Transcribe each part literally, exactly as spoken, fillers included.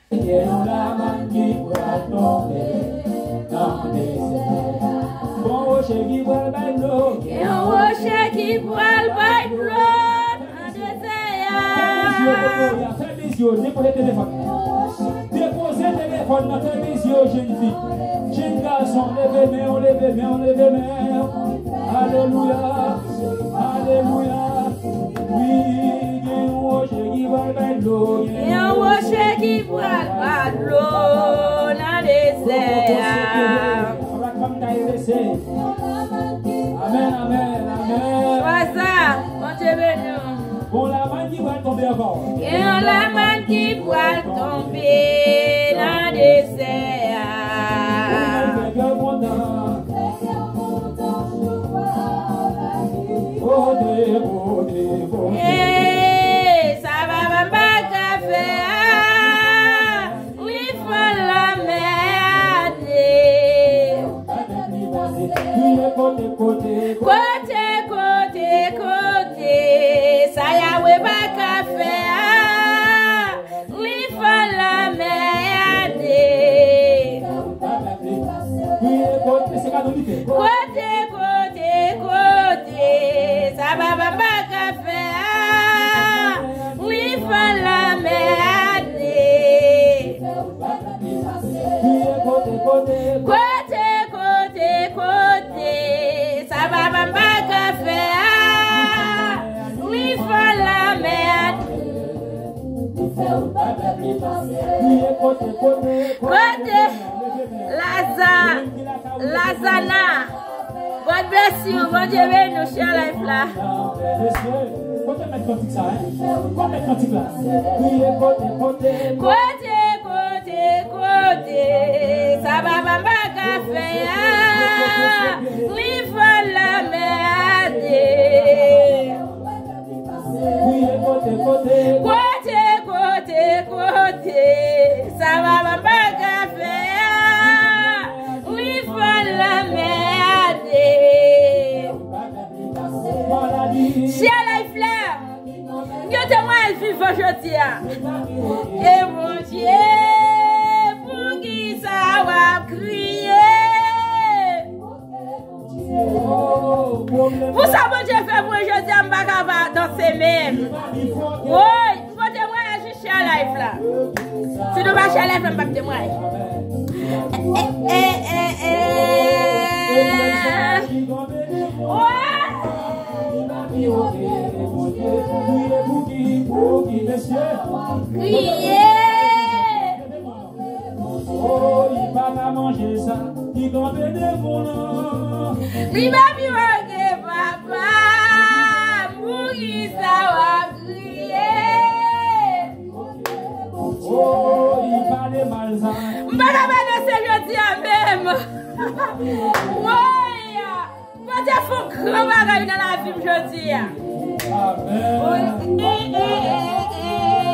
Gen yon lamann ki pral tonbe nan dezè. Gon woche ki pral bay dlo. Gen yon woche ki pral bay dlo nan dezè a. Fè bizyo, kote w ye a, fè bizyo, depoze telefòn. Depoze telefòn nan, fè bizyo, jèn fi. Jèn gason, leve men w, leve men w, leve men w. Alelouya, alelouya. Wi, gen yon woche ki pral bay dlo. Gen yon woche ki pral bay dlo nan dezè a. Amèn, amèn, amèn. Chwaza, Bondye beni w. Bon, lamann ki pral tonbe ankò. Gen yon lamann ki pral tonbe nan dezè a. Fè kè w kontan. Kote, kote, kote. Hey, sa papa m pa ka fè a. Wi, fò lanmè a de. Kote, kote, kote. Kote, kote, kote. Sa Yawe pa ka fè a. Wi, fò lanmè a de. Kote, kote, kote, kote. Sa papa m pa ka fè a. Wi, fò lanmè a de. Kote, kote, kote. Sa papa m pa ka fè a. Wi, fò lanmè a. Kote Laza, Lazana. God bless you. Bondye beni nou, share live la. Kote mèt kantik sa, hein? Kote mèt kantik la? Kote, kote, kote. Kote, kote, kote, sa papa m pa ka fè a. Wi, fò lanmè a de. Kote, kote, kote, sa papa m pa ka fè a. Wi, fò lanmè a de. Share live la. Gen temwayaj vivan jodi a. E Bondye, poukisa w ap kriye? Pou sa Bondye fè pou mwen jodi a, m pa ka pa danse menm. Woy, m pote temwayaj, share live la. Si nou pa share live la, m p ap temwaye. Eh, eh, eh, eh, eh. Woy. Kriye. Oh, li pa ka manje sa, li kanpe devan w lan. Li pa pi manje, papa. Poukisa w ap kriye? Oh, li pale mal sa. M pa ka pa danse jodi a menm. Woy! Bondye fè yon gran bagay nan lavi m jodi a. Amèn. Woy, eh, eh, eh, eh.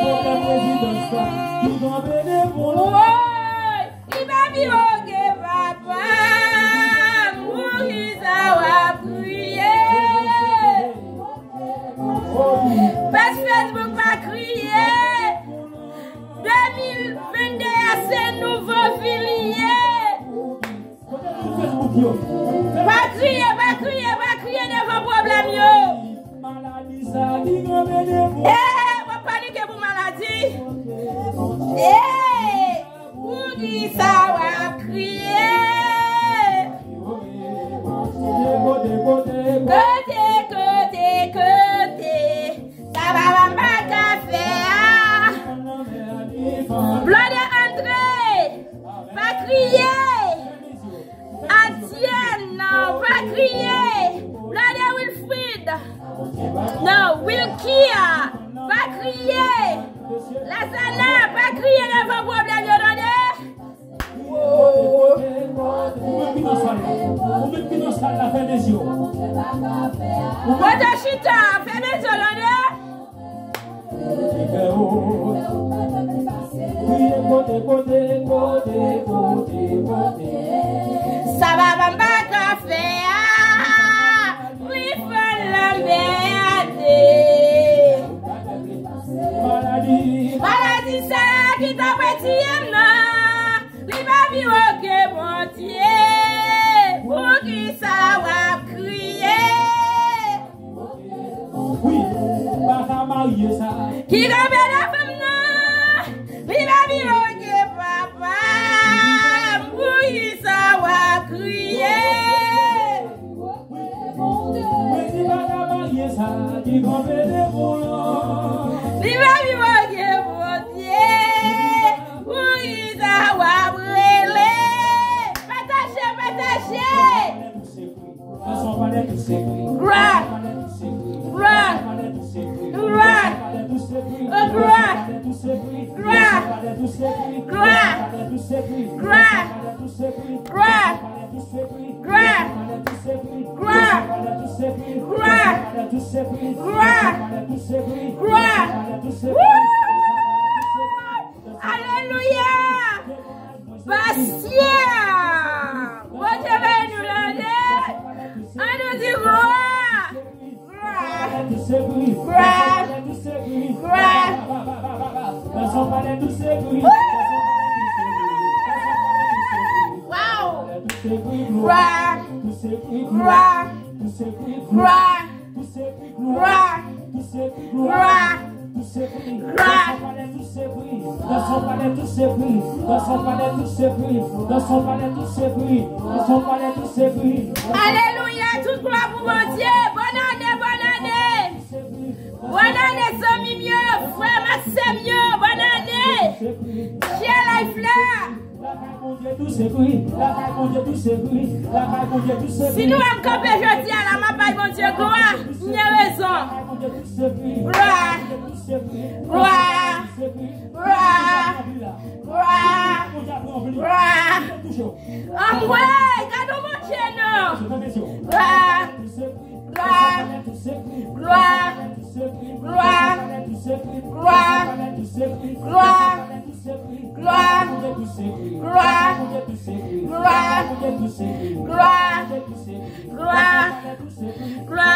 Pwoblèm rezidans la, li kanpe devan w lan. Woy, li pa pi oke, papa. Poukisa w ap kriye? Pèj Facebook pa kriye. De mil vennde a se nouvo vi li ye. Pa kriye, pa kriye, pa kriye devan pwoblèm yo. Eh, w ap panike pou maladi. Eh, poukisa w ap kriye? Kote, kote, kote, kote. Sa papa m pa ka fè a. Blode Andre, pa kriye. Adiène, pa kriye. Blode Wilfrid, non, Wilkia, pa kriye. Lazana, pa kriye devan pwoblèm yo, tande. Ou menm ki nan sal la, ou menm ki nan sal la, fèmen zye w. Kote w chita, fèmen zye w, tande. Kote, kote, kote, kote, kote. Sa papa m pa ka fè a. Wi, fò lanmè a de. Maladi sa ki t ap tiye m nan, li pa pi wo ke Bondye. Poukisa w ap kriye? Wi, pa ka marye sa. Ki kanpe devan m nan, li pa pi wo ke papa. Poukisa w ap kriye? Wi, di pa ka marye sa ki kanpe devan w lan. Li pa pi wo ke Bondye. Poukisa w ap rele? Pataje, pataje. Dans son palais tout s'est pris. Gloire. Dans son palais tout s'est pris. Gloire. Dans son palais tout s'est pris. Gloire. Dans son palais tout s'est pris. Gloire. Dans son palais tout s'est pris. Gloire. Dans son palais tout s'est pris. Gloire. Dans son palais tout s'est pris. Gloire. Dans son palais tout s'est pris. Gloire. Dans son palais tout s'est pris. Gloire. Dans son palais tout s'est pris. Gloire. Dans son palais tout s'est pris. Gloire. Dans son palais tout s'est pris. Woo! Alelouya! Pasyans! Bondye beni nou, tande! Ann nou di glwa! Glwa! Glwa! Glwa! Wow! Glwa! Glwa! Glwa! Glwa! Glwa! Glwa! Glwa! Dans son palais tout s'est pris. Dans son palais tout s'est pris. Dans son palais tout s'est pris. Dans son palais tout s'est pris. Dans son palais tout s'est pris. Alelouya, tout glwa pou Bondye. Bòn ane, bòn ane. Bòn ane, zanmi m yo, frè m ak sè m yo. Bòn ane. Share live la. Lakay Bondye tout se pri, lakay Bondye tout se pri, lakay Bondye tout se pri. Si nou wè m kanpe jodi a la, m ap bay Bondye glwa. M gen rezon. Lakay Bondye tout se pri. Glwa. Tout se pri. Glwa. Tout se pri. Glwa. Glwa. Bondye ap ranpli. Glwa. Touche w. Anmwey, gade yon Bondye non. Glwa. Tout se pri. Glwa. Tout se pri. Glwa. Tout se pri. Glwa. Tout se pri. Glwa. Tout se pri. Glwa. Glwa! Glwa! Glwa! Glwa! Glwa!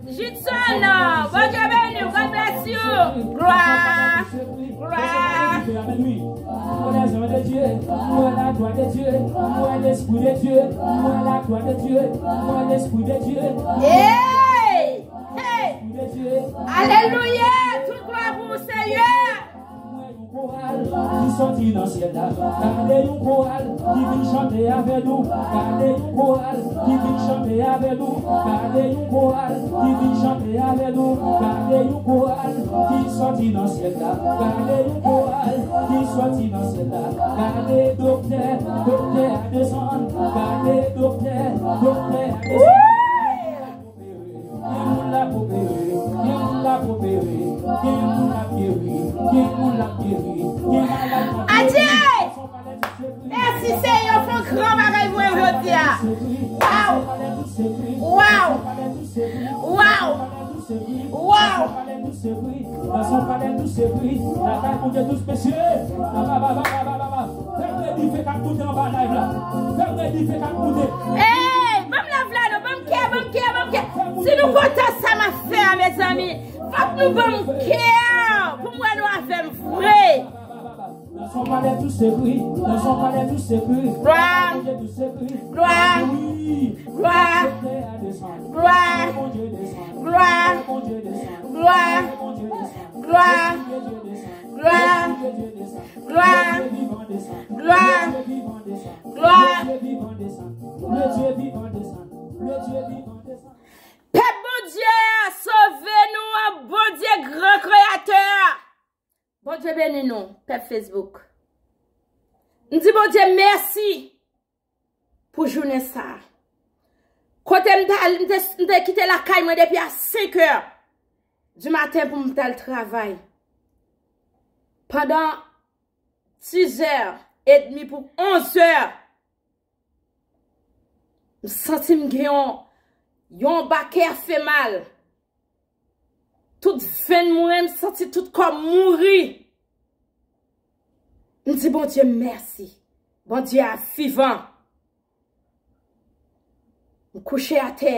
Judson, Bondye beni w, God bless you. Glwa! Glwa! Hey! Hey! Alelouya! Tout glwa pou ou, Senyè! Yon koral ki sòti nan syèl la. Gade yon koral ki vin chante avè nou. Gade yon koral ki vin chante avè nou. Gade yon koral ki vin chante avè nou. Gade yon koral ki sòti nan syèl la. Gade yon koral ki sòti nan syèl la. Gade doktè, doktè a desann. Gade doktè, doktè a desann. Gen moun l ap opere, gen moun l ap opere, gen moun l ap geri, gen moun l ap geri, gen malad k ap geri. Adye! Mèsi Senyè, w fè yon gran bagay pou mwen jodi a. Waw! Waw! Waw! Waw! Dans son palais tout se pri. Lakay Bondye tout se pri. Fèm redi fè k ap moute anba live la. Fèm redi fè k ap moute. Ey, ban m love la non, ban m kè, ban m kè, ban m kè. Si nou kontan sa m ap fè a, mezanmi, fòk nou ban m kè pou m wè nou avè m vre. Dans son palais tout se pri. Dans son palais tout se pri. Glwa. Bondye tout se pri. Glwa. Wi. Glwa. Doktè a desann. Glwa. Bondye desann. Glwa. Bondye desann. Glwa. Glwa. Glwa. Glwa. Glwa. Glwa. Pèp Bondye a, sove nou an, Bondye gran kreyatè a. Bondye beni nou, pèp Facebook. M di Bondye mèsi pou jounen sa a. Kote m t al, m te, m te kite lakay mwen depi a senk è di maten pou m t al travay. Pandan diz è edmi pou onz è, m santi m gen yon, yon bakè fè mal. Tout venn mwen, m santi tout kò m mouri. M di Bondye mèsi. Bondye a vivan. M kouche atè.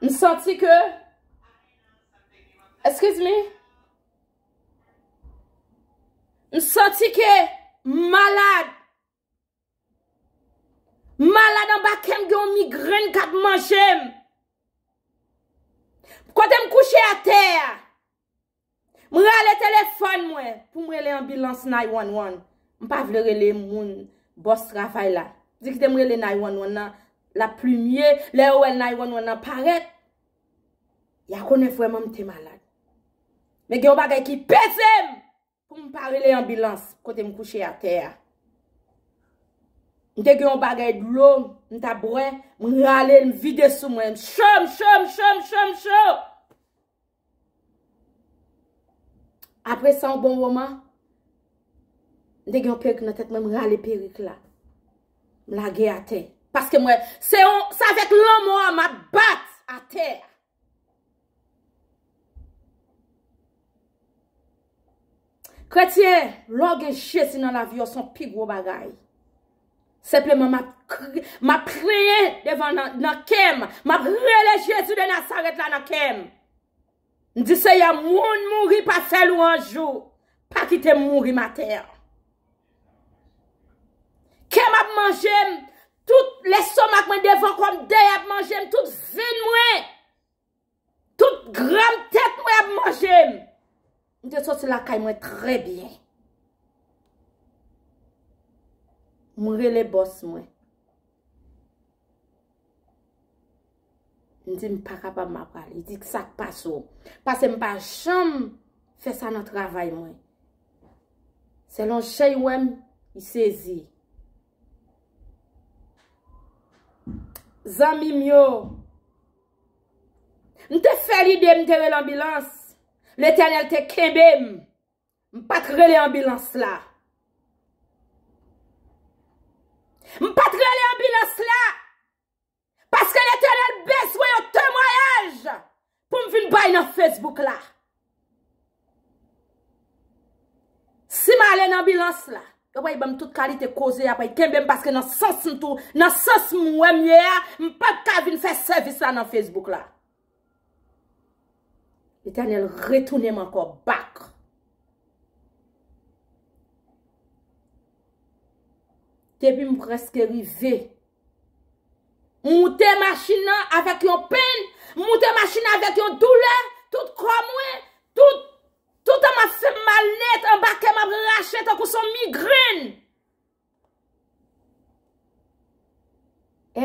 M santi ke Excuse me? M santi ke m malad. M malad anba kè m, gen yon migrenn k ap manje m. Kote m kouche atè a, m rale telefòn mwen pou m rele anbilans nine one one. M pa vle rele moun, bòs travay la. Di kite m rele nine one one nan, l ap pli mye. Lè yo wè nine one one nan parèt, y a konnen vrèman m te malad. Men gen yon bagay ki peze m pou m pa rele anbilans kote m kouche atè a. M te gen yon bagay dlo, m t ap bwè, m rale l, m vide sou mwen. M cho, m cho, m cho, m cho, m cho. Apre sa, yon bon moman, m te gen yon perik nan tèt mwen, m rale perik la. M lage atè. Paske mwen, se yon, se avèk lanmò a m ap bat atè a. Kretyen, lè w gen Jezi nan lavi w, se yon pi gwo bagay. Senpleman, m ap kri-, m ap plenyen devan nan, nan kè m. M ap rele Jezi de Nazarèt la nan kè m. M di, Seyè, moun mouri pa fè lwanj ou. Pa kite m mouri, maten an. Kè m ap manje m, tout lestomak mwen, devan kò m, dèyè ap manje m, tout venn mwen, tout granm tèt mwen ap manje m. M te soti lakay mwen trè byen. M rele bòs mwen. M di, "M pa kapab, m ap prale." Li di, "Sa k pase w?" Paske m pa janm fè sa nan travay mwen. Selon jan l wè m, li sezi. Zanmi m yo, m te fè lide, m te rele anbilans. Letènèl te kenbe m. M pa t rele anbilans la. M pa t rele anbilans la. Paske Letènèl bezwen yon temwayaj pou m vin bay nan Facebook la. Si m ale nan anbilans la, yo pral ban m tout kalite koze, y ap kenbe m, paske nan sans m tou, nan sans m wè m ye a, m p ap ka vin fè sèvis la nan Facebook la. Letènèl retounen m ankò back. Depi m prèske rive, m moute machin nan avèk yon penn, m moute machin nan avèk yon doulè, tout kò mwen, tout, tout an m ap fè m mal nèt, anba kè m ap rache tankou se yon migrenn.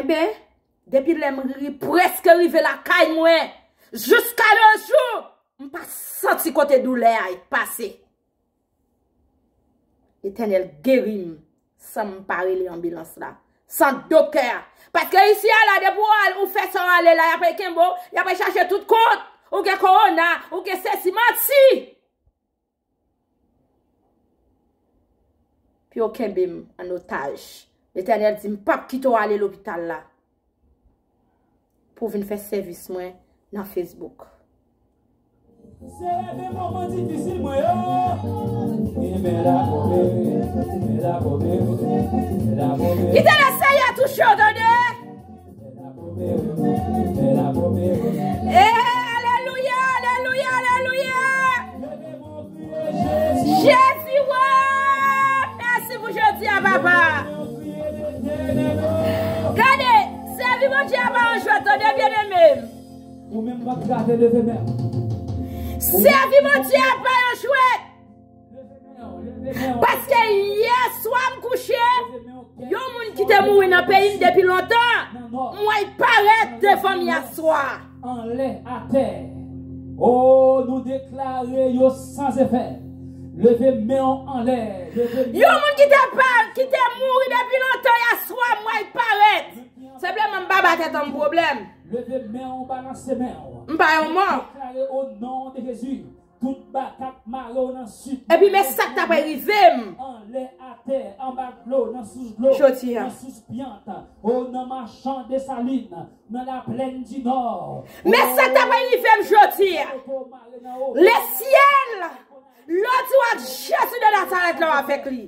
Enben, depi lè m ri-, prèske rive lakay mwen, jiska de jou, m pa santi kote doulè a pase. Letènèl geri m san m pa rele anbilans la, san doktè a. Paske isi a la, depi w al, ou fè sa w ale la, y ap kenbe w, y ap chache tout kont. Ou gen kowona, ou gen sesi, manti. Pou yo kenbe m an otaj. Letènèl di m p ap kite w ale lopital la pou w vin fè sèvis mwen nan Facebook. Se de moman difisil mwen yo. Kite Lesenyè touche w, tande. Eh, alelouya, alelouya, alelouya. Jezi, wo, mèsi pou jodi a, papa. Gade, sèvi Bondye a pa yon jwèt, tande, byeneme. Ou menm pa kraze leve men. Sèvi Bondye a pa yon jwèt. Paske yè swa m kouche, yon moun ki te mouri nan peyi m depi lontan, m wè l parèt devan m yè swa. Anlè, atè. O, nou deklare yo san efè. Leve men w anlè. Leve men. Yon moun ki te pa, ki te mouri depi lontan, yè swa, m wè l parèt. Senpleman, m pa ba tèt an m pwoblèm. Leve men w, balanse men w. M pa yon mò. Deklare o non de Jezi. Tout ba k ap mare w nan sid. Epi men sa k ta pral rive m. Anlè, atè, anba dlo, nan sous dlo, jodi a, nan sous pyant, o nan machan Desalin, nan laplèn di Nò. Men sa k ta pral rive m jodi a. Lesyèl, lè w di w ak Jezi de Nazarèt la, w avèk li.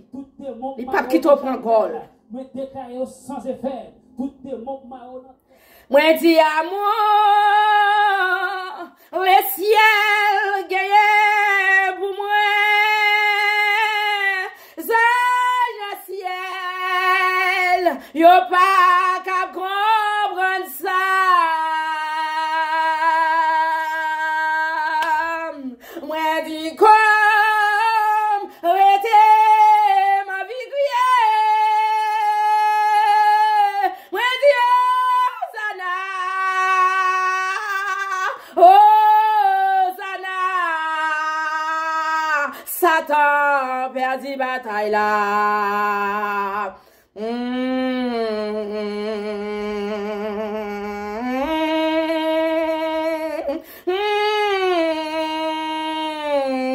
Li p ap kite w pran gòl. Mwen deklare yo san efè. Tout demon k mare w nan Mwen di amò, le syèl Mwen di kòm rete m anvi kriye. Mwen di Ozana, Ozana. Satan pèdi batay la.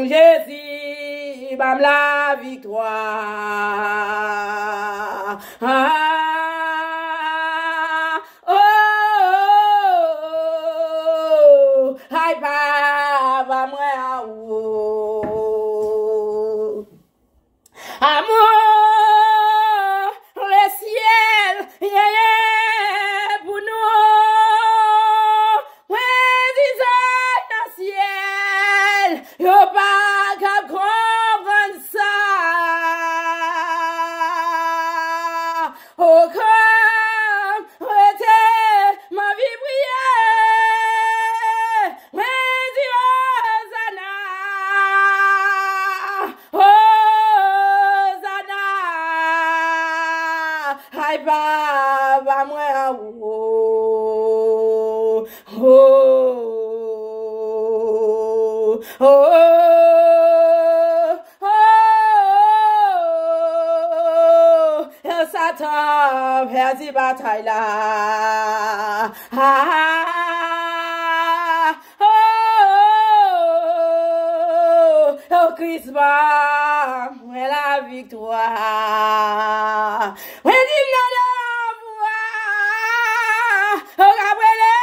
Jezi ban m laviktwa. Ay papa mwen an ou. Amour, le ciel, yeah, yeah, pou nou. Mwen di zòrèy nan syèl, yo pa ka konprann sa. O kòm rete m anvi priye. Mwen di Ozana, Ozana. Ay papa mwen an ou. Oh, oh, oh, oh, Satan pèdi batay la. Ah, oh, oh, oh, oh, Kris ban mwen laviktwa. Mwen di m nan devwa. Ou ka rele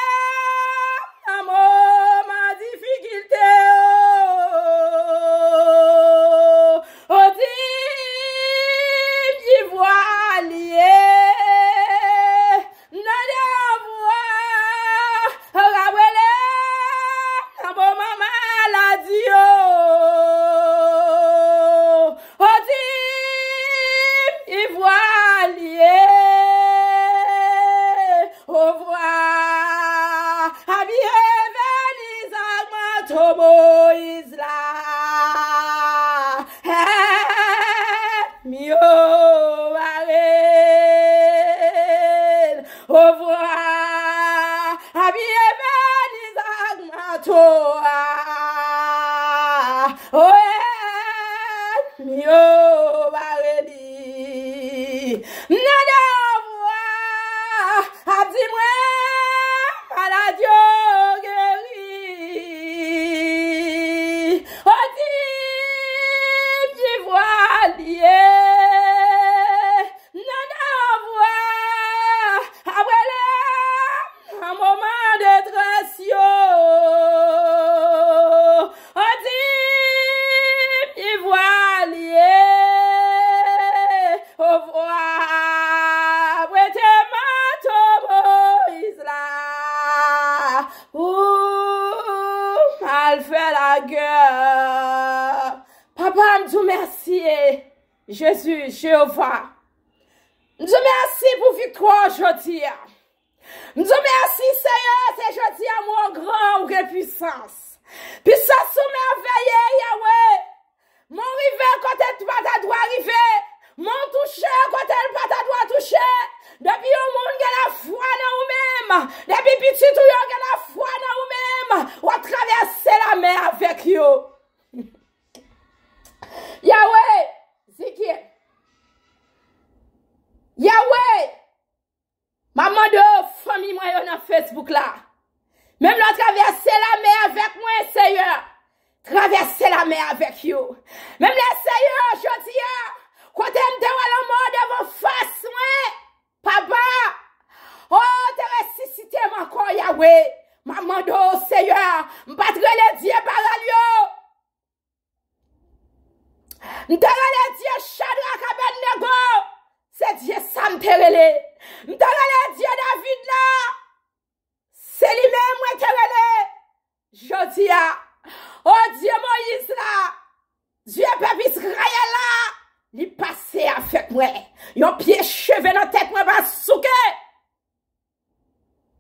nan moman difikilte yo. Ou di m ki vwa l ye. Nan devwa. Ou ka rele nan moman maladi yo. Ou di m ki vwa l ye. O vwa, abiye Venise ak manto Moyiz la. Ènmi yo bare l. O vwa, abiye Venise ak manto a. O ènmi yo bare li. Nan devwa, ap di mwen malad yo geri. O di m ki vwa l ye. Nan devwa, ap rele nan moman detrès yo. O di m ki vwa l ye. O vwa, prete manto Moyiz la. Ou m al fè lagè. Papa, m di w mèsi, Jezi, Jewova. M di w mèsi pou viktwa w jodi a. M di w mèsi, Seyè, se jodi a m wè w gran, ou gen pwisans. Pwisans ou mèveye, Yawe. Men w rive kote l pa ta dwe rive. Men w touche kote l pa ta dwe touche. Depi yon moun gen lafwa nan ou menm, depi pitit ou yo gen lafwa nan ou menm, w ap travèse lamè avèk yo. Yawe, Zikye. Yawe, m ap mande w, fanmi mwen yo nan Facebook la. Menm lè w travèse lamè avèk mwen, Seyè, travèse lamè avèk yo. Menm lè, Seyè, jodi a, kote m te wè lanmò devan fas mwen, Papa, o, te resisite m ankò, Yawe. M ap mande w, Seyè, m pa t rele dye Baal yo. M te rele Dye Chadrak, Abèdnego. Se Dye sa m te rele. M te rele Dye David la. Se li menm mwen te rele. Jodi a, o Dye Moyiz la, Dye pèp Izrayèl la, li pase avèk mwen. Yon pye cheve nan tèt mwen pa souke.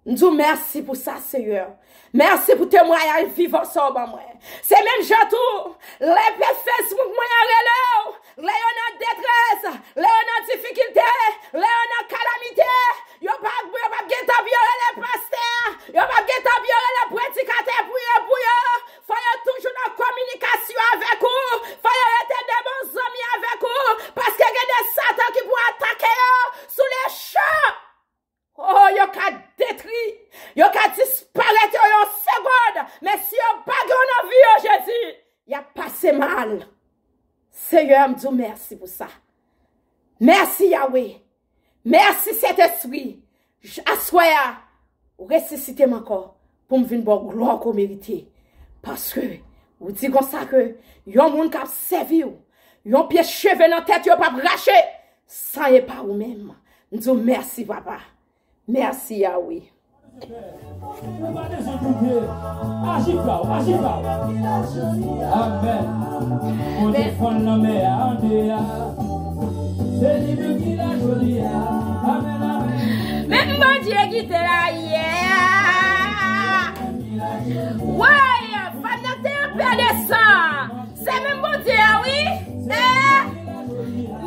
M di w mèsi pou sa, Seyè. Mèsi pou temwayaj vivan sa w ban mwen. Se menm jan tou, lè pèp Facebook mwen an rele w, lè yo nan detrès, lè yo nan difikilte, lè yo nan kalamite, yo pa, yo p ap gentan vin rele pastè, yo p ap gentan vin rele predikatè priye pou yo. Fò yo toujou nan kominikasyon avèk ou. Fò yo rete de bon zanmi avèk ou. Paske gen de Satan ki pou atake yo sou lechan. Oh, yo ka detri, yo ka disparèt yo yon segond, men si yo pa gen w nan vi yo, Jezi, y ap pase mal. Seyè, m di w mèsi pou sa. Mèsi, Yawe. Mèsi, Sentespri. J-, aswè a, ou resisite m ankò pou m vin ba w glwa ke w merite. Paske ou di konsa ke yon moun k ap sèvi w, yon pye cheve nan tèt yo p ap rache, san e pa ou menm. M di w mèsi, papa. Mèsi, Yawe. Ou pa bezwen koute. Aji pa w, aji pa w. Amèn. Bondye fann lanmè a an de a. Se li menm ki la jodi a. Amèn, amèn. Menm Bondye ki te la yè. Woy, fanm nan te an pè de san. Se menm Bondye a, wi. Eh,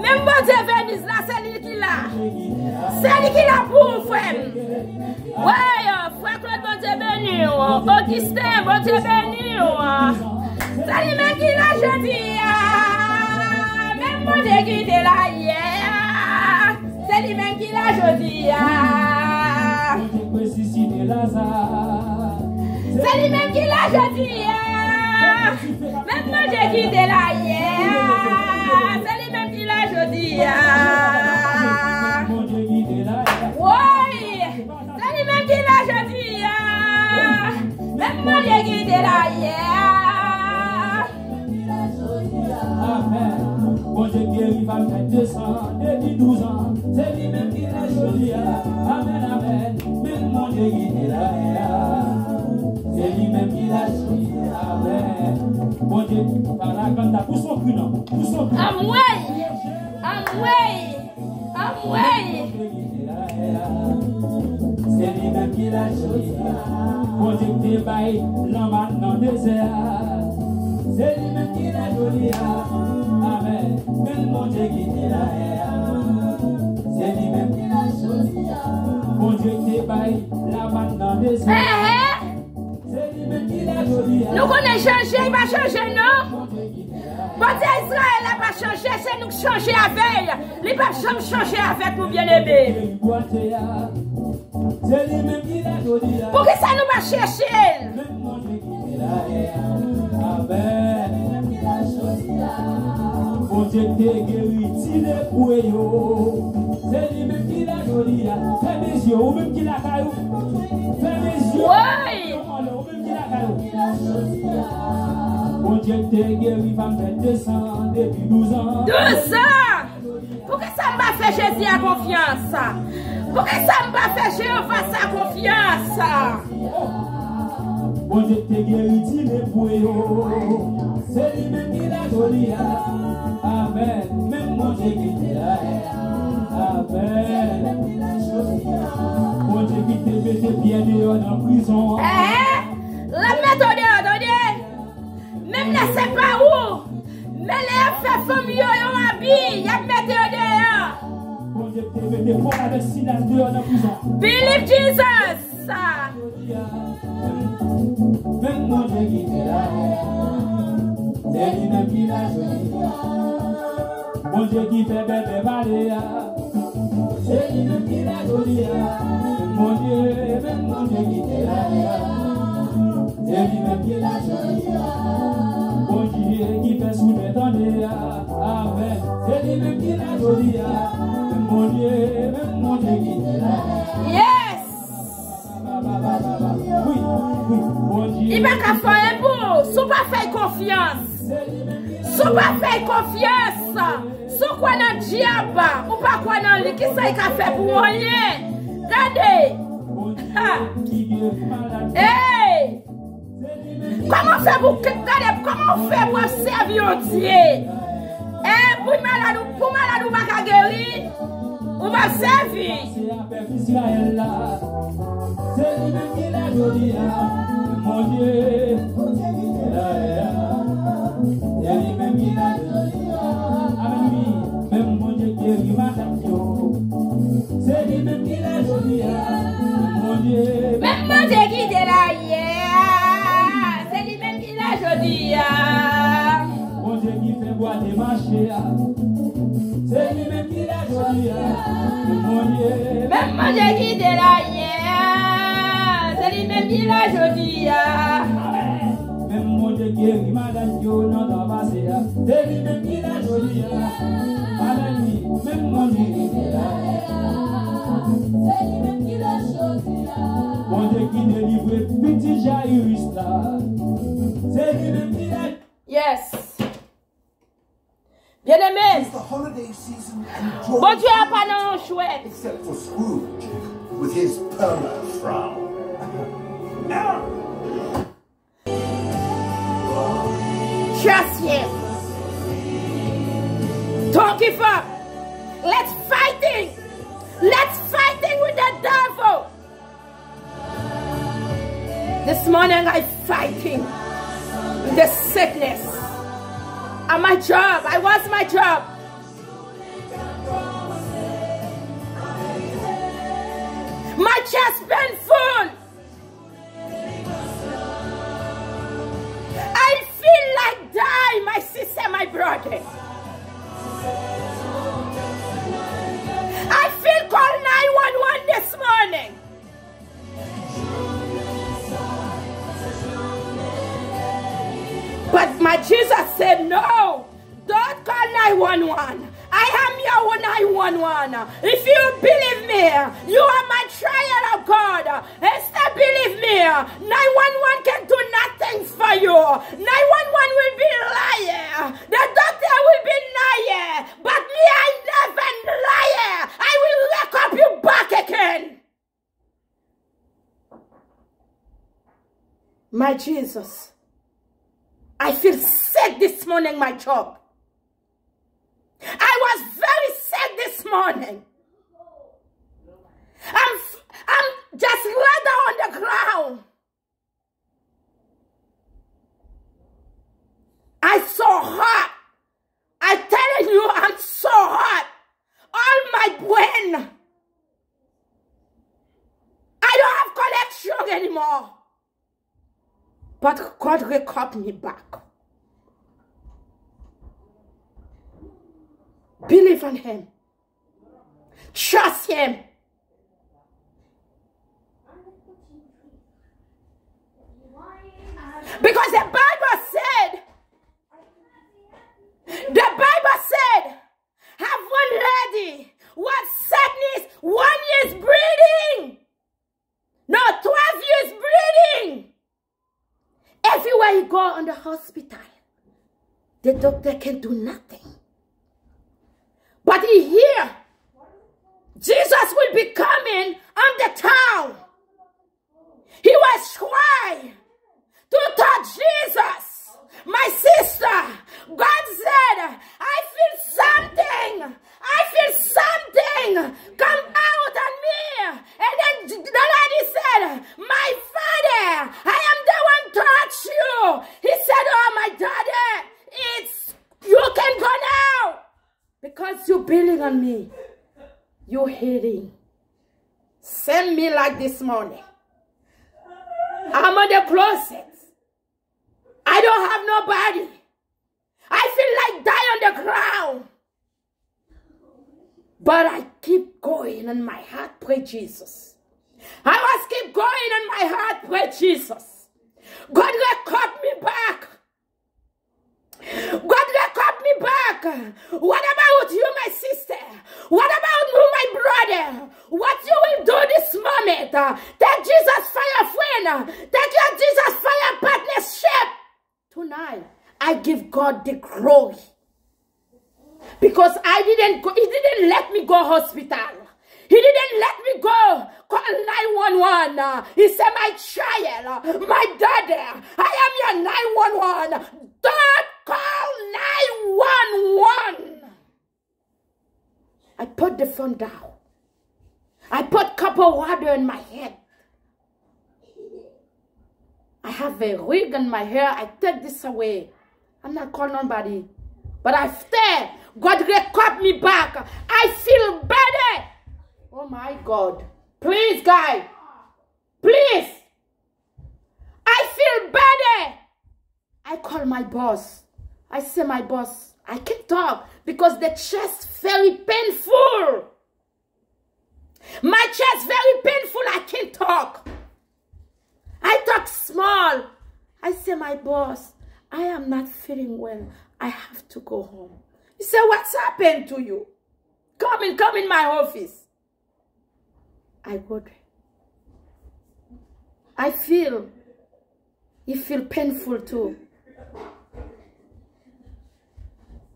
menm Bondye Veniz la, se li ki la. Se li ki la pou ou, frè m. Woy, frè Claude, Bondye beni w. Augustin, Bondye beni w. Se li menm ki la jodi a. Menm Bondye ki te la yè. Se li menm ki la jodi a. Bondye k resisite Laza. Se li menm ki la jodi a. Menm Bondye ki te la yè. Se li menm ki la jodi a. Bondye ki te la yè. Woy! Se li menm ki la jodi a. Menm Bondye ki te la yè. Amèn. Bondye geri fanm fè de san depi douz an. Se li menm ki la jodi a. Amèn, amèn. Menm Bondye ki te la yè. Se li menm ki la jodi a. Amèn. Bondye pa la kanta pou son kri non. Pou son kri. Amwey! Amwey! Amwey! Se li menm ki la jodi a. Bondye ki te bay lanmàn nan dezè a. Se li menm ki la jodi a. Amèn. Menm Bondye ki te la yè a. Se li menm ki la jodi a. Bondye ki te bay lanmàn nan dezè a. Ehe! Se li menm ki la jodi a. Nou konnen chanje, li pa chanje non. Bondye Izrayèl la pa chanje, se nou k chanje avè l. Li p ap janm chanje avèk nou, byeneme. Poukisa nou pa chèche l? Bondye te geri ti lepre yo. Se li menm ki la jodi a. Fèmen zye w, ou menm ki lakay ou. Fèmen zye w. Woy! Bondye k te geri fanm fè de san depi douz an. Douz an! Poukisa m pa fè Jezi a konfyans? Poukisa m pa fè Jewova sa konfyans? Bondye k te geri ti lepre yo. Se li menm ki la jodi a. Amèn. Menm Bondye ki te la yè a. Amèn. Bondye ki te mete Pyè deyò nan prizon an. Ehe! L ap mete w deyò, tande! Menm lè se pa ou, men lè y ap fè fanmi yo yon abi, y ap mete yo deyò. Bondye ki te mete Pòl avèk Silas deyò nan prizon. Believe Jesus! Menm Bondye ki te la, se li menm ki la jodi a. Bondye ki fè bèbè pale a. Se li menm ki la jodi a. Bondye, menm Bondye ki te la yè a. Se li menm ki la jodi a. Bondye ki fè soud tande a. Amèn. Se li menm ki la jodi a. Bondye, menm Bondye ki te la yè a. Yes! Wi, wi, Bondye. Li pa ka fè anyen pou ou. Si w pa fè l konfyans. Si w pa fè l konfyans. Si w kwè nan dyab, ou pa kwè nan li, kisa l ka fè pou ou? Anyen. Gade. Ha. Hey! Kòman w fè pou k-, gade, kòman w fè pou ap sèvi yon Dye? Eh, pou malad ou, pou malad ou pa ka geri? Nou va sèvi. Se apèk Izrayèl la. Se li menm ki la jodi a. Bondye, Bondye ki te la. Se li menm ki la jodi a. Amèn, wi. Menm Bondye ki geri madanm yo. Se li menm ki la jodi a. Bondye. Menm Bondye ki te la yè. Se li menm ki la jodi a. Bondye ki fè bwa te mache a. Se li menm ki la jodi a. Bondye. Menm Bondye ki te la yè. Se li menm ki la jodi a. Menm Bondye geri malad yo nan tan pase a. Se li menm ki la jodi a. Amèn, wi. Menm Bondye ki te la yè. Se li menm ki la jodi a. Bondye ki delivre pitit Jayiris la. Se li menm ki la Yes. Byeneme, Bondye a pa nan yon chwèt. Except for Scrooge with his perma frown. Trust him. Don't give up. Let's fighting. Let's fighting with the devil. This morning I fighting the sickness. At my job, I was my job. My chest painful. I feel like die, my sister, my brother. I feel call nine one one this morning. But my Jesus said, "No, don't call nine one one. I am your nine one one. If you believe me, you are my child of God. Instead believe me, nine one one can do nothing for you. Nine one one will be liar. The doctor will be liar. But me, I never liar. I will wake up you back again." My Jesus, I feel sick this morning, my job. I was very sick this morning. I'm, I'm just rather on the ground. I so hot. I telling you, I'm so hot. All my brain. I don't have connection anymore. But God recover me back. Believe in him. Trust him. Because the Bible said, the Bible said, have one lady, one sickness, one years bleeding. No, twelve years bleeding. Everywhere he go on the hospital, the doctor can do nothing. But he hear Jesus will be coming on the town. He was try to touch Jesus. My sister, God said, I feel something. I feel something come out on me. And then the lady said, my father, I am the one touch you. He said, oh, my daughter, it's, you can go now. Because you believe on me, you healing. Send me like this morning. I'm on the closet. I don't have nobody. I feel like die on the ground. But I keep going in my heart, pray Jesus. I was keep going in my heart, pray Jesus. God recover me back. God recover me back. What about you, my sister? What about you, my brother? What you will do this moment? Take Jesus for your friend. Take your Jesus for your partnership. Tonight, I give God the glory. Because I didn't go, he didn't let me go hospital. He didn't let me go call nine one one. He said, my child, my daughter, I am your nine one one. Don't call nine one one. I put the phone down. I put cup of water in my head. I have a wig in my hair. I take this away. I'm not calling nobody. But I stay. God recover me back. I feel better. Oh my God. Please, guy. Please. I feel better. I call my boss. I say, my boss, I can't talk because the chest very painful. My chest very painful. I can't talk. I talk small. I say, my boss, I am not feeling well. I have to go home. He said, what's happened to you? Come in, come in my office. I go there. I feel, it feel painful too.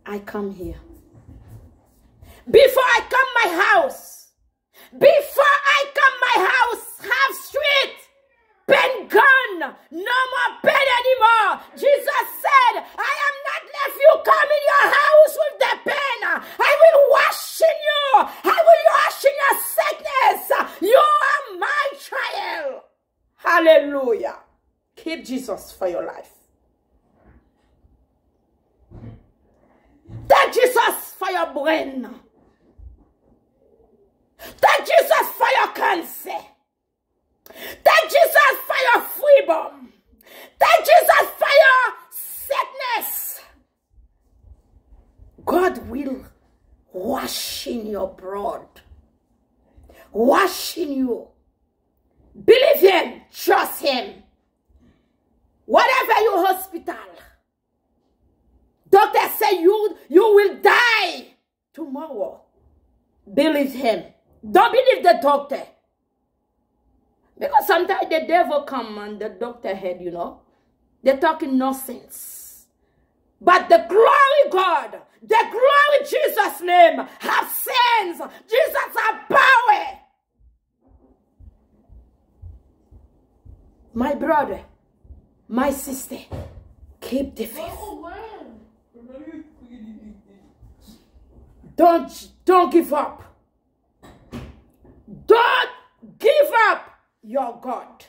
I come here. Before I come my house, before I come my house, have street, pain gone, no more pain anymore. Jesus said, I am not left you come in your house with the pain. I will wash in you. I will wash in your sickness. You are my child. Hallelujah. Keep Jesus for your life. Take Jesus for your brain. Take Jesus for your cancer. Take Jesus for your freedom. Take Jesus for your sickness. God will wash in your blood. Wash in you. Believe him. Trust him. Whatever your hospital, doctor say you, you will die tomorrow. Believe him. Don't believe the doctor. Because sometimes the devil come on the doctor head, you know. They talking nonsense. But the glory God, the glory Jesus name have sense. Jesus have power. My brother, my sister, keep the faith. Don't, don't give up. Don't give up your God.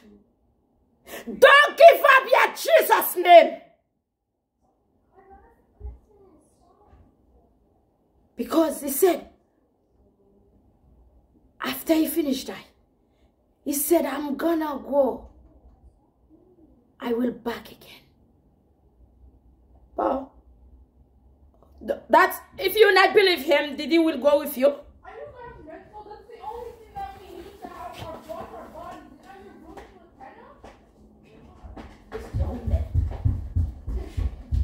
Don't give up your Jesus name. Because he said, after he finished that, he said, I'm gonna go. I will back again. Bon. Th- That's if you not believe him, did he will go with you? Are you guys mental? That's the only thing that we need to have our boss, our bodies. Did I do good with Anna?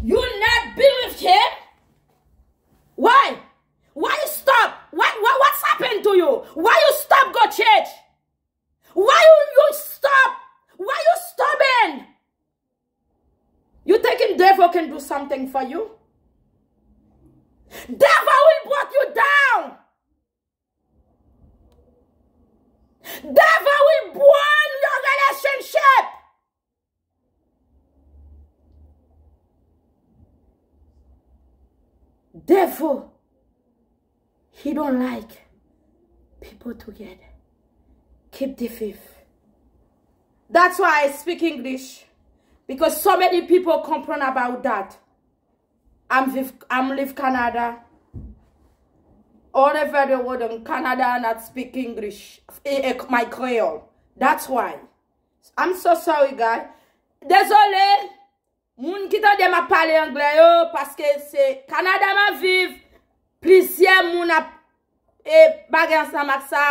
You not believe him? Why? Why you stop? What, what what's happened to you? Why you stop go church? Why you, you stop? Why you stubborn? You thinking devil can do something for you? Devil will brought you down. Devil will burn your relationship. Devil, he don't like people together. Keep the faith. That's why I speak English. Because so many people complain about that. I'm viv, I'm live Canada. All over the world in Canada and not speak English. Eh, eh, my Creole. That's why. I'm so sorry, guy. Dezole. Moun ki tande m ap pale anglè yo, paske se Kanada m ap viv. Plizyè moun ap e, bagay ansanm ak sa.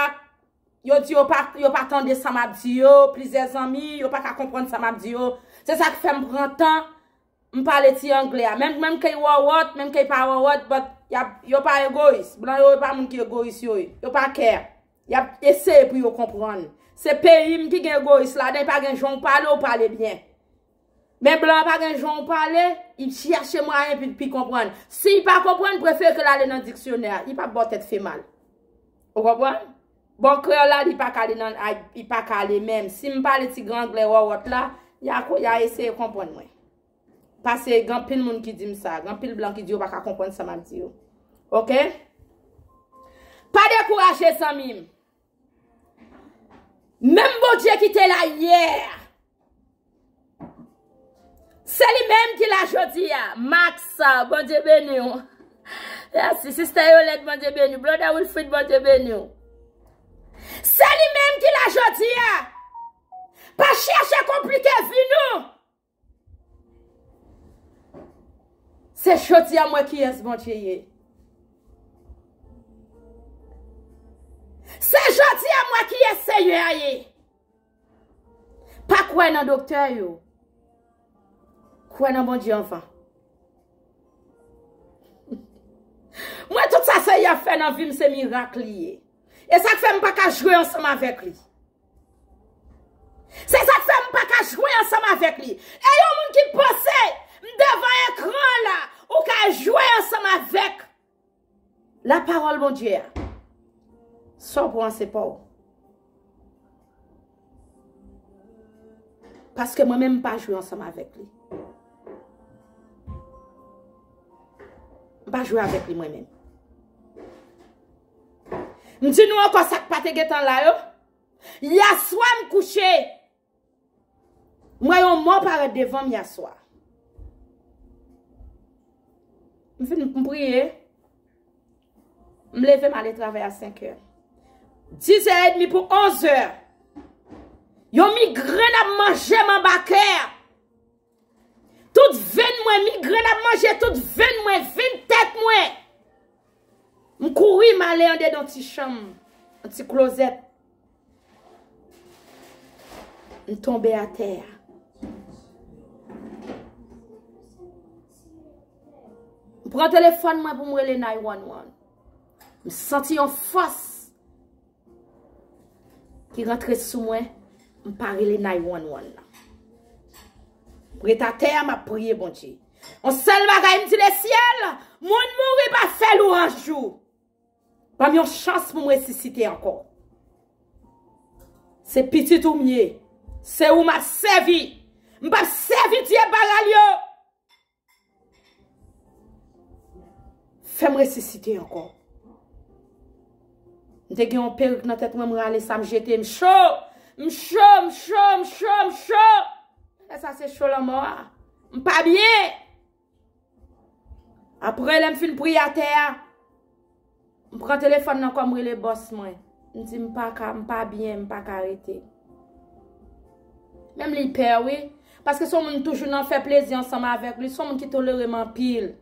Yo di yo pa, yo pa tande sa m ap di yo. Plizyè zanmi, yo pa ka konprann sa m ap di yo. Se sa k fè m pran tan, m pale ti anglè a. Menm, menm ke y wòwòt, menm ke y pa wòwòt, but y ap, yo pa egoyis. Blan yo, yo pa moun ki egoyis yo ye. Yo pa care. Y ap eseye pou yo konprann. Se peyi m ki gen egoyis ladan, pa gen jan w pale, w pale byen. Men blan an pa gen jan w pale, li chache mwayen pou l pi konprann. Si l pa konprann, prefere ke l ale nan diksyonè a. Li p ap ba w tèt fè mal. Ou konprann? Bon, kreyòl la, li pa ka ale nan, ay, li pa ka ale menm. Si m pale ti gran anglè wòwòt la, y a ko-, y a eseye konprann mwen. Paske gen anpil moun ki di m sa, gen anpil blan ki di yo pa ka konprann sa m ap di yo. Oke? Pa dekouraje, zanmi m. Menm Bondye ki te la yè, se li menm ki la jodi a. Max, Bondye beni w. Mèsi, Sista Yolette, Bondye beni w. Brother Wilfrid, Bondye beni w. Se li menm ki la jodi a. Pa chèche konplike vi nou. Se jodi a m wè kiyès Bondye ye. Se jodi a m wè kiyès Senyè a ye. Pa kwè nan doktè yo. Kwè nan Bondye anvan. Mwen, tout sa Senyè a fè nan vi m, se mirak li ye. E sa k fè m pa ka jwe ansanm avèk li. Se sa k fè m pa ka jwe ansanm avèk li. E yon moun ki panse m devan ekran la, ou ka jwe ansanm avèk lapawòl Bondye a. Sa w pran se pa w. Paske mwen menm m pa jwe ansanm avèk li. M pa jwe avèk li mwen menm. M di nou ankò sa k pa te gentan la yo. Yèswa m kouche. M wè yon mò parèt devan m yèswa. M fin m priye. M leve m ale travay a senk è. Dis è edmi pou onz è. Yon migrenn ap manje m anba kè. Tout venn mwen, migrenn ap manje tout venn mwen, venn tèt mwen. M kouri, m ale andedan ti chanm, yon ti klozèt. M tonbe atè a. M pran telefòn mwen pou m rele nine one one. M santi yon fòs ki rantre sou mwen, m pa rele nine one one nan. M ret atè a, m ap priye Bondye. Yon sèl bagay m di Lesyèl, moun mouri pa fè lwanj ou. Ban m yon chans pou m resisite ankò. Se pitit ou m ye. Se ou m ap sèvi. M p ap sèvi dye Baal yo. Fè m resisite ankò. M te gen yon perik nan tèt mwen, m rale sa, m jete, m cho. M cho, m cho, m cho, m cho. E sa se cho lanmò a. M pa byen. Apre, lè m fin priye atè a, m pran telefòn nan kò m, rele bòs mwen. M di m pa ka, m pa byen, m pa ka rete. Menm li pè, wi. Paske se yon moun toujou nan fè plezi ansanm avèk li, se yon moun ki tolere m anpil.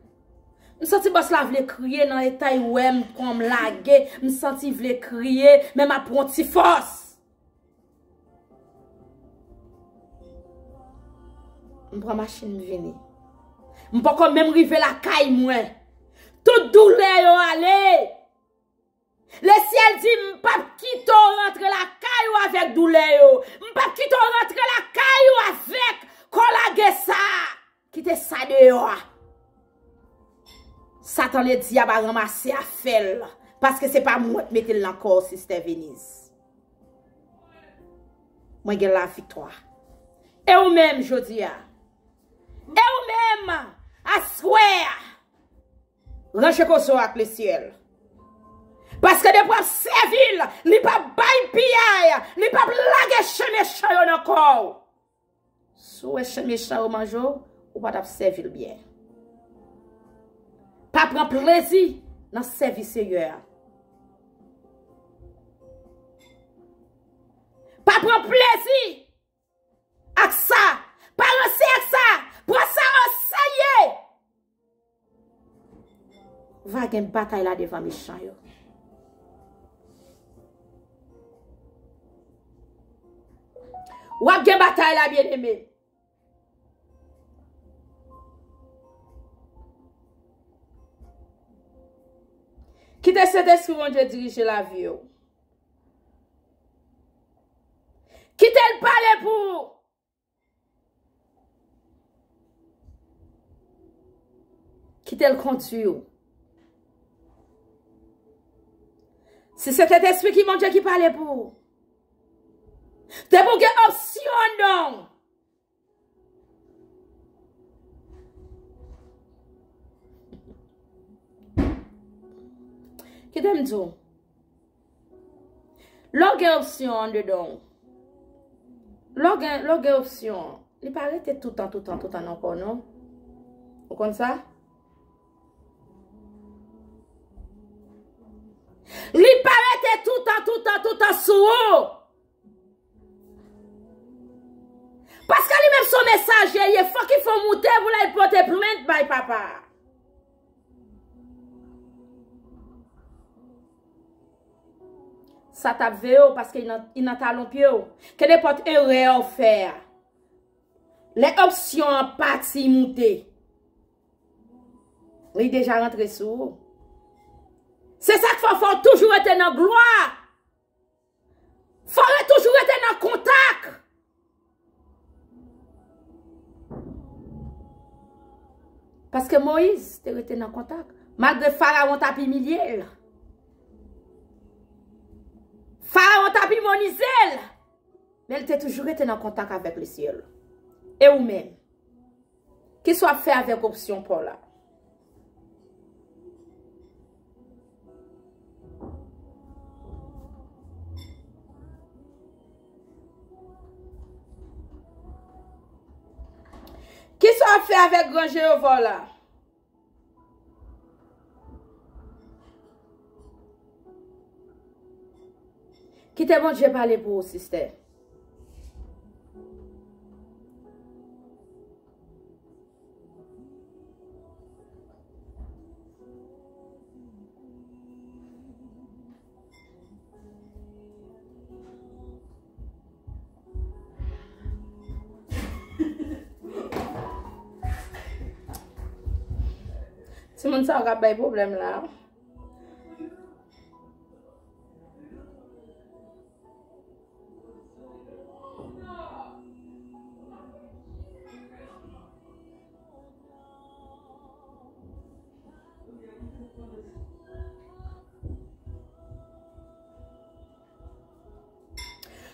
M santi bòs la vle kriye nan eta y wè m, kò m lage, m santi vle kriye, men m ap pran ti fòs. M pran machin, m vini. M poko menm rive lakay mwen. Tout doulè yo ale. Lesyèl di, m p ap kite w rantre lakay ou avèk doulè yo. M p ap kite w rantre lakay ou avèk kò lage sa. Kite sa deyò a. Satan ledyab a ranmase afè l, paske se pa mwen k mete l nan kò w, Sistè Veniz. Mwen gen laviktwa. E ou menm, jodi a? E ou menm, aswè a? Ranje koze w ak Lesyèl. Paske depi w ap sèvi l, li p ap bay piyay, li p ap lage chen mechan yo nan kò w. Si w wè chen mechan yo manje w, ou pa t ap sèvi l byen. Pa pran plezi nan sèvi Seyè a. Pa pran plezi ak sa. Pa ranse ak sa. Pran sa o serye. Va gen batay la devan mechan yo. W ap gen batay la, byeneme. Kite Sentespri Bondye dirije lavi w. Kite l pale pou ou. Kite l kondui w. Si se Sentespri ki Bondye ki pale pou ou, depi w gen opsyon non. Kite m di w. Lè w gen opsyon andedan w, lè w gen, lè w gen opsyon an, li pa rete toutan, toutan, toutan nan kò w, non. Ou konn sa? Li pa rete toutan, toutan, toutan sou ou. Paske li menm se yon mesaje, li ye, fòk li fè w moute pou l al pote plent bay papa a. Sa t ap veye w, paske li nan, li nan talon pye w. Kenenpòt erè w fè a, lè opsyon an pati moute, li deja rantre sou ou. Se sa k fè w, fò w toujou rete nan glwa. Fò w toujou rete nan kontak. Paske Moyiz te rete nan kontak. Malgre Farawon t ap imilye l, Farawon t ap imonize l, men l te toujou rete nan kontak avèk Lesyèl. E ou menm? Kisa w ap fè avèk opsyon pa w la? Kisa w ap fè avèk gran Jewova w la? Kite Bondye pale pou ou, sistè. Timoun sa yo k ap bay pwoblèm la.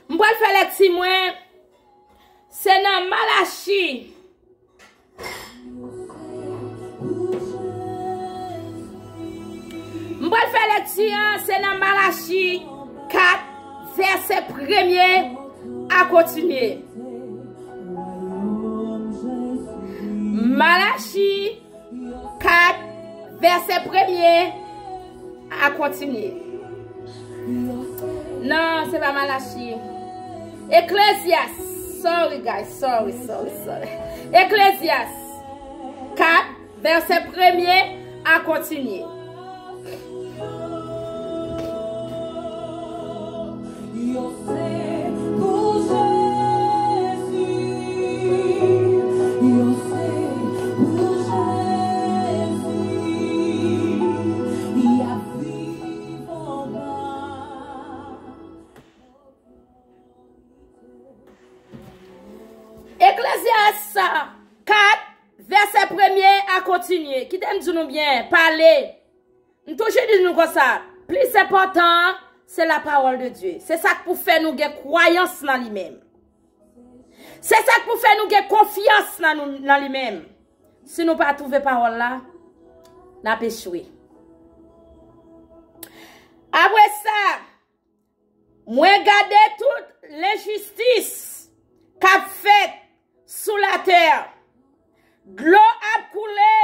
M pral fè lèkti mwen. Se nan Malachi. M pral fè lèkti an, se nan Malachi kat, vèsè premye a kontinye. Malachi kat, vèsè premye a kontinye. Non, se pa Malachi. Eklezyas. Sorry, guys. Sorry, sorry, sorry. Eklezyas kat, vèsè premye a kontinye. Yo se pou Jezi, yo se pou Jezi, y ap viv anba. Eklezyas kat, vèsè premye a kontinye. Kite m di nou byen, pale. M toujou di nou konsa, plis enpòtan an, se la parole de Dieu. Se sa k pou fè nou gen kwayans nan li menm. Se sa k pou fè nou gen konfyans nan nou, nan li menm. Si nou pa twouve pawòl la, n ap echwe. Apre sa, mwen gade tout lenjistis k ap fèt sou latè. Dlo ap koule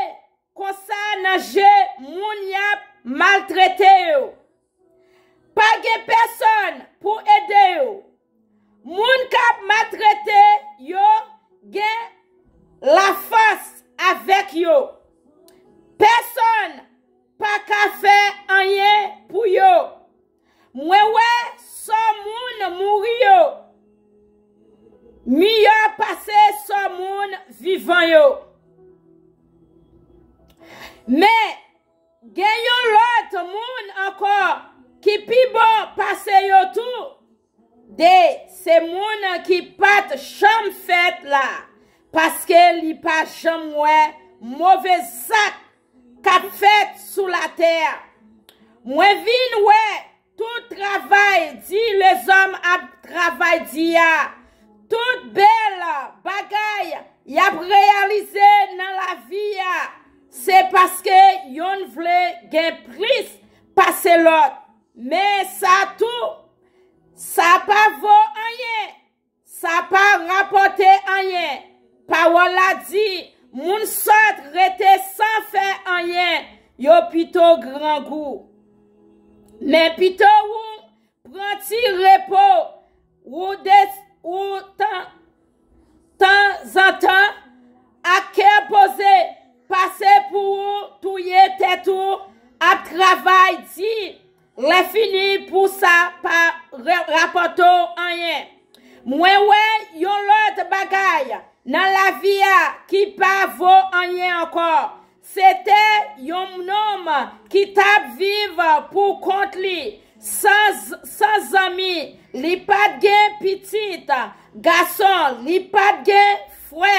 konsa nan je moun y ap maltrete yo. Pa gen pèsonn pou ede yo. Moun k ap maltrete yo gen lafòs avèk yo. Pèsonn pa ka fè anyen pou yo. Mwen wè sò moun mouri yo miyò pase sò moun vivan yo. Men, gen yon lòt moun ankò ki pi bon pase yo tou. De, se moun ki pa t janm fèt la, paske li pa janm wè move zak k ap fèt sou latè. Mwen vin wè tout travay di lèzòm ap travay di a, tout bèl bagay y ap reyalize nan lavi a, se paske yonn vle gen plis pase lòt. Men sa tou, Sa pa vo anyen. Sa pa rapòte anyen. Pawòl la di, moun sòt rete san fè anyen, yo pito grangou. Men pito ou pran ti repo, ou de, ou tan, tanzantan, ak kè poze, pase pou ou touye tèt ou, ap travay di, lè fini pou sa pa re, rapòte w anyen. Mwen wè yon lòt bagay nan lavi a ki pa vo anyen ankò. Se te yon nonm ki t ap viv pou kont li, san, san zanmi, li pa t gen pitit gason, li pa t gen frè,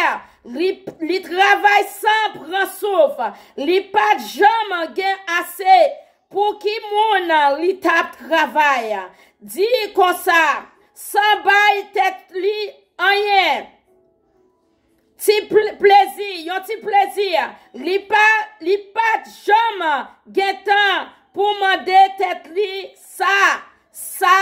li, li travay san pran souf, li pa t janm gen ase pou ki moun li t ap travay. Di konsa, san bay tèt li anyen. Ti pl, plezi, yon ti plezi. Li pa, li pa t janm gen tan pou mande tèt li sa, sa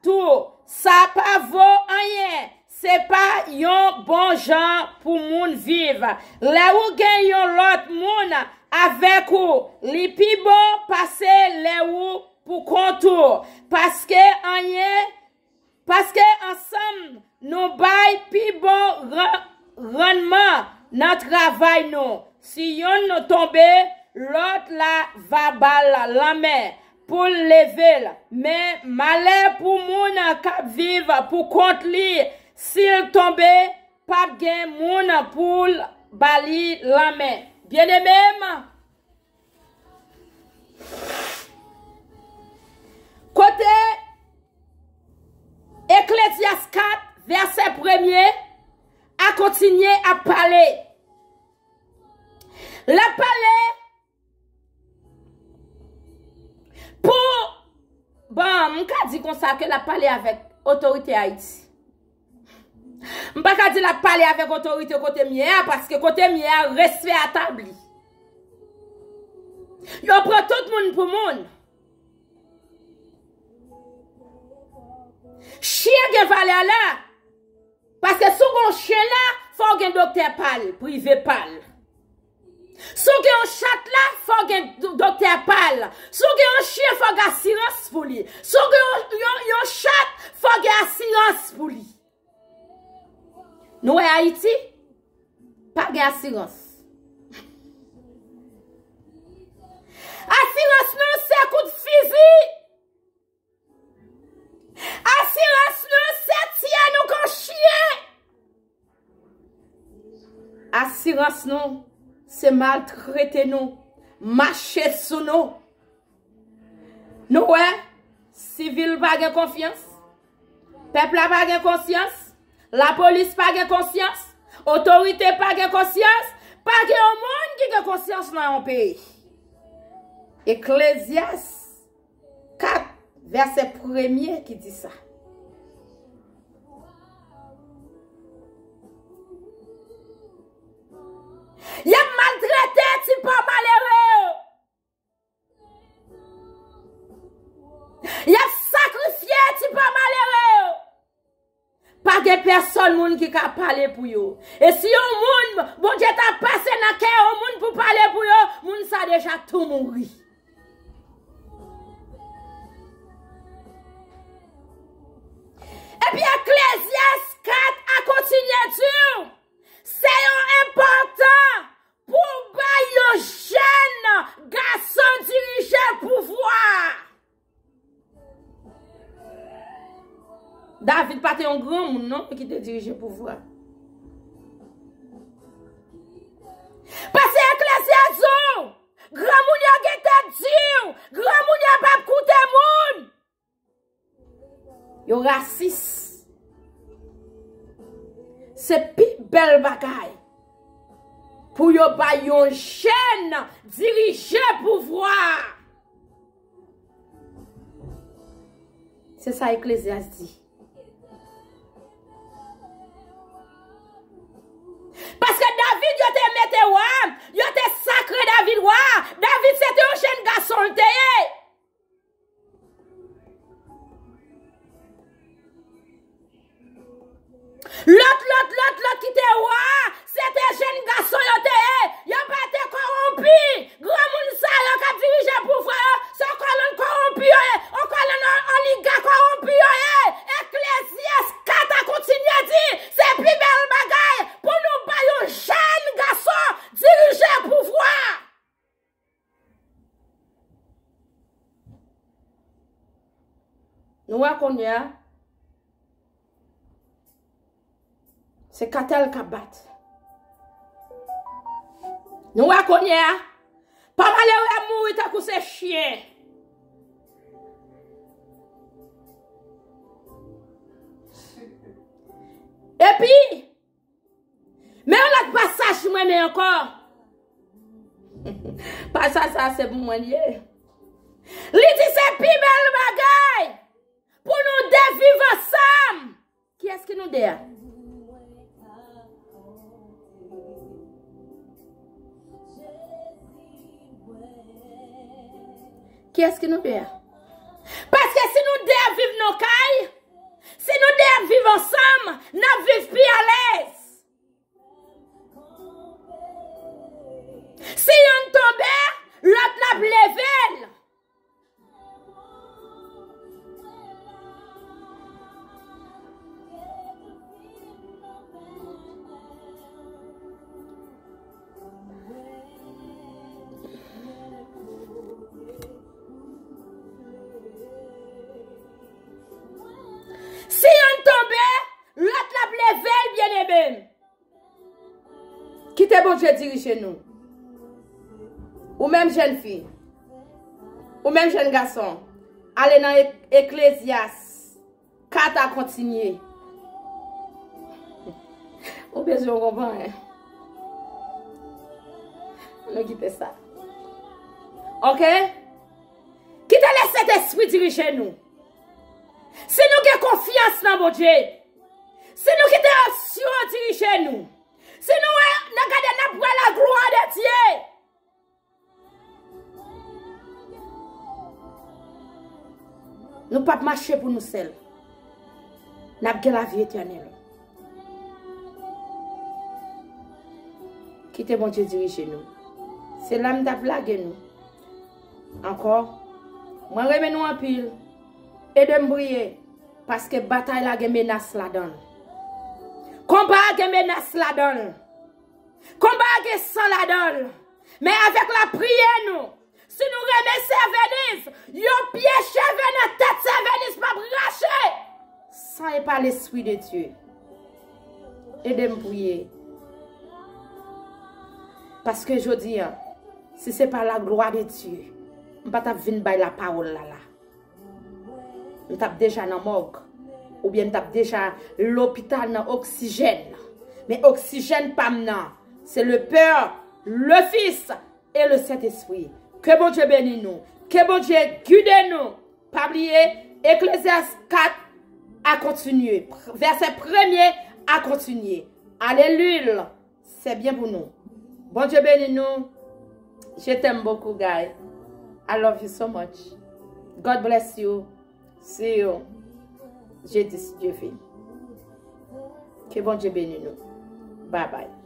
tou, sa pa vo anyen. Se pa yon bon jan pou moun viv. Lè ou gen yon lòt moun avèk ou, li pi bon pase lè ou pou kont ou. Paske anyen, paske ansanm nou bay pi bon ran, rannman nan travay nou. Si yonn tonbe, lòt la va ba l lanmen pou l leve l. Men malè pou moun k ap viv pou kont li, si l tonbe, p ap gen moun pou l ba li lanmen. Byeneme m, kote Eklezyas kat, vèsè premye a kontinye ap pale. L ap pale pou, bon, m ka di konsa ke l ap pale avèk otorite Ayiti. M pa ka di l ap pale avèk otorite kote m ye a, paske kote m ye a, respè a tabli. Yo pran tout moun pou moun. Chyen gen valè la. Paske si w gen yon chyen la, fò w gen doktè pa l, prive pa l. Si w gen yon chat la, fò w gen do, doktè pa l. Si w gen yon chyen, fò w gen asirans pou li. Si w gen yon, yon, yon chat, fò w gen asirans pou li. Nou wè Ayiti, pa gen asirans. Asirans nou se kout fizi. Asirans nou se tiye nou kon chyen. Asirans nou se maltrete nou, mache sou nou. Nou wè, sivil pa gen konfyans, pèp la pa gen konsyans, lapolis pa gen konsyans, otorite pa gen konsyans, pa gen yon moun ki gen konsyans nan yon peyi. Eklezyas kat, vèsè premye ki di sa. Y ap maltrete ti pa malere yo. Y ap sakrifye ti pa malere yo. Pa gen pèsòn moun ki ka pale pou yo. E si yon moun, Bondye ta pase nan kè yon moun pou pale pou yo, moun sa deja tou mouri. Epi Eklezyas kat a kontinye di w, se yon enpòtan pou bay yon jèn gason dirije pouvwa. David pa te yon granmoun, non, ki te dirije pouvwa. Paske Eklezyas di w, granmoun yo gen tèt di, granmoun yo p ap koute moun. Yo rasis. Se pi bèl bagay pou yo bay yon jèn dirije pouvwa. Se sa Eklezyas di. Paske David, yo te mete wa, yo te sakre David wa. David se te yon jèn gason l te ye. Nou wè kounye a, se katèl k ap bat. Nou wè kounye a, pa malere ap mouri tankou se chen. Epi, men yon lòt pasaj mwen renmen ankò. Pasaj sa se pou mwen li ye. Li di se pi bèl bagay pou nou de viv ansanm. Kiyès ki nou de a? Kiyès ki nou de a? Paske si nou de ap viv nan kay, si nou de ap viv ansanm, n ap viv pi alèz. Si yonn tonbe, lòt la ap leve l. Si yonn tonbe, lòt la ap leve l, byeneme m. Kite Bondye dirije nou. Ou menm jèn fi, ou menm jèn gason, ale nan Ek- Eklezyas kat a kontinye. Ou bezwen konprann. Nou kite sa. Oke? Kite Lesentespri dirije nou. Si nou gen konfyans nan Bondye, si nou kite opsyon dirije nou, si nou wè, n a gade n ap wè la glwa de Dye. Nou p ap mache pou nou sèl. N ap gen lavi etènèl. Kite Bondye dirije nou. Se la m t ap lage nou. Ankò, mwen renmen nou anpil. Ede m priye, paske batay la gen menas ladan l. Konba a gen menas ladan l. Konba a gen san ladan l. Men avèk lapriyè nou, si nou renmen Sè Veniz, yon pye cheve nan tèt Sè Veniz p ap rache. San e pa Lespri de Dye. Ede m priye. Paske jodi a, si se pa la glwa de Dye, m pa t ap vin bay lapawòl la la. M t ap deja nan mòg, oubyen m t ap deja lopital nan oksijèn. Men oksijèn pa m nan, se le Pè, le Fis e le Sentespri. Ke Bondye beni nou. Ke Bondye gide nou. Pa bliye, Eklezyas kat a kontinye. Vèsè premye a kontinye. Alelil. Se byen pou nou. Bondye beni nou. Je t'aime beaucoup, guys. I love you so much. God bless you. See you jeudi, si Dye ve. Ke Bondye beni nou. Bye bye.